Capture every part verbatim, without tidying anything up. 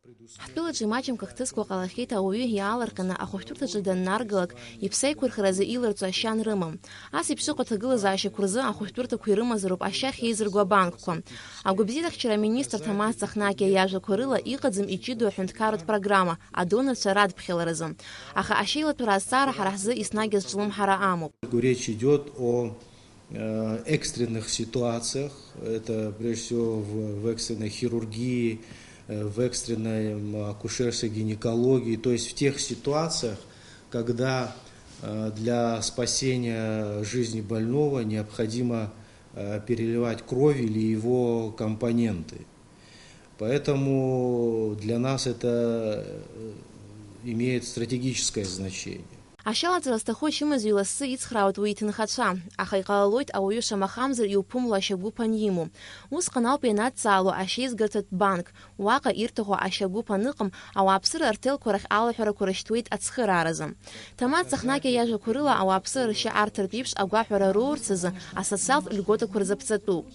Ҳтәылаҿы имаҷымкәа хҭысқәа ҟалахьеит ауаҩы иаалырҟьаны ахәышәтәырҭаҿы даннаргалак, иԥсы аиқәырхаразы иларҵо ашьа анрымам. Ас еиԥш ыҟоу аҭагылазаашьақәа рзы ахәышәтәырҭақәа ирымазароуп ашьа ахьеизырго абанкқәа. Агәабзиарахьчара аминистр Ҭамаз Цахнакиа иажәақәа рыла, иҟаӡам иҷыдоу аҳәынҭқарратә программа адонорцәа радԥхьаларазы. Аха ашьеилаҭәара азҵаара ҳара ҳзы еснагь азҿлымҳара амоуп. Речь идёт о э, экстренных ситуациях, это прежде всего в, в экстренной хирургии, э, в экстренной м, акушерской гинекологии, то есть в тех ситуациях, когда э, для спасения жизни больного необходимо э, переливать кровь или его компоненты. Поэтому для нас это э, имеет стратегическое значение. Ашьалаҵара зҭаху ачымазаҩ лассы ицхраауеит уи иҭынхацәа, аха иҟалалоит ауаҩы шамахамзар иуԥымло ашьагәыԥ анимоу. Усҟан ауп ианадҵаало ашьеизгарҭатә банк, уаҟа ирҭаху ашьагәыԥ аныҟам, ауааԥсыра арҭелқәа рахь алаҳәарақәа рышьҭуеит ацхырааразы. Ҭамаз Цахнакиа иажәақәа рыла, ауааԥсыра ршьа арҭартә еиԥш агәаҳәара роурцазы асоциалтә льготақәа рзаԥҵатәуп.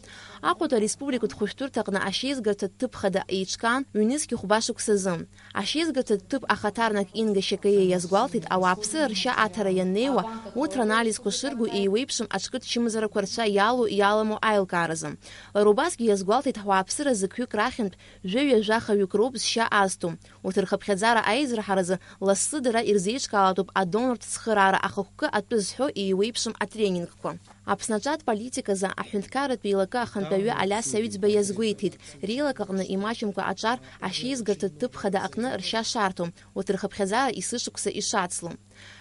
Аҟәатәи ареспубликатә хәышәтәырҭаҟны ашьеизгарҭатә ҭыԥ хада еиҿкаан ҩнызқь хәба шықәсазы. Ашьеизгарҭатә ҭыԥ ахаҭарнак Инга Шьакаиа иазгәалҭеит, ауааԥсыра ршьа аҭара ианнеиуа, урҭ ранализқәа шыргу еиуеиԥшым аҿкы чымазарақәа рцәа иалоу-иаламоу аилкааразы. Лара убасгьы иазгәалҭеит, ҳуааԥсыра зықьҩык рахьынтә жәаҩа-жәахаҩык роуп зшьа азҭо. Урҭ рхыԥхьаӡара аизырҳаразы лассы дара ирзеиҿкаалатәуп адонортә цхыраара ахықәкы атәы зҳәо еиуеиԥшым атренингқәа. Аԥсны аҿатә политиказы аҳәынҭқарратә еилакы ахантәаҩы Алиас Саҩӡба иазгәеиҭеит, реилак аҟны имаҷымкәа аҿар ашьеизгарҭатә ҭыԥ хада аҟны ршьа шарҭо, урҭ рхыԥхьаӡара есышықәса ишацло.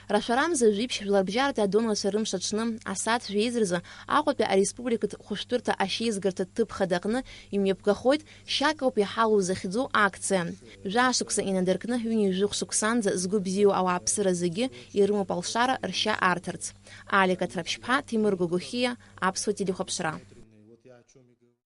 Рашәарамза жәиԥшь жәларбжьаратәи адонорцәа рымш аҽны, асааҭ жәеиза рзы Аҟәатәи ареспубликатә хәышәтәырҭа ашьеизгарҭатә ҭыԥ хадакны имҩаԥгахоит Шьакоуп иҳалоу захьӡу акциа. Жәаа шықәса инадыркны ҩынҩажәи жәохә шықәсанӡа згәы бзиоу ауааԥсыра зегьы ирымоуп алшара ршьа арҭарц. Алика Ҭраԥшьԥҳа, Ҭемыр Гогохиа, Аԥсуа телехәаԥшра.